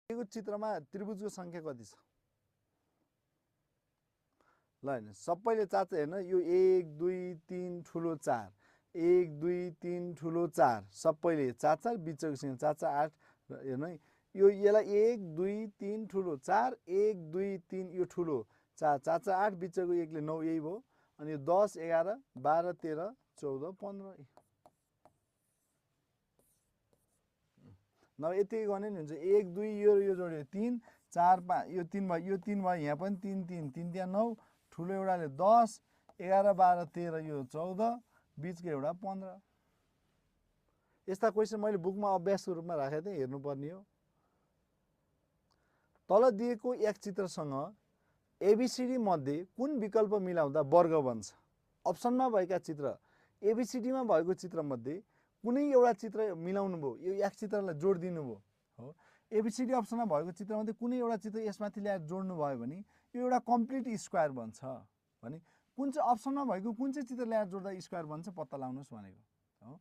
दिएको चित्रमा त्रिभुजको संख्या कति छ ल हैन सबैले चाचा हेर्न यो 1 2 3 ठुलो 4 1 2 3 ठुलो 4 सबैले चाचा बिचको संख्या चाचा 8 हेर्नु है यो यसलाई 1 2 3 ठुलो 4 1 2 3 यो ठुलो 4 चाचा 8 बिचको एकले 9 यही भयो अनि यो 10 11 12 13 14 15 न यति गर्ने नि हुन्छ 1 2 यो जोड्यो 3 4 5 यो 3 भयो यो 3 भयो यहाँ पनि 3 3 3 त्यहाँ 9 ठुलो एउटाले 10 11 12 13 यो 14 बीचको एउटा 15 यस्ता क्वेशन मैले बुकमा अभ्यासको रूपमा राखेको थिएँ हेर्नुपर्ने हो तल दिएको एक चित्रसँग एबीसीडी मध्ये कुन विकल्प मिलाउँदा वर्ग बन्छ अप्सनमा भएका चित्र एबीसीडी मा भएको चित्र मध्ये कुनै एउटा चित्र मिलाउनु भयो यो एक चित्रलाई जोड दिनु भयो हो एबीसीडी अप्सनमा भएको चित्र मध्ये कुनै एउटा चित्र यसमाथि ल्याएर जोड्नु भयो भने यो एउटा कम्प्लिट स्क्वायर बन्छ भने कुन चाहिँ अप्सनमा भएको कुन चाहिँ चित्र ल्याएर जोड्दा स्क्वायर बन्छ पत्ता लगाउनुस् भनेको हो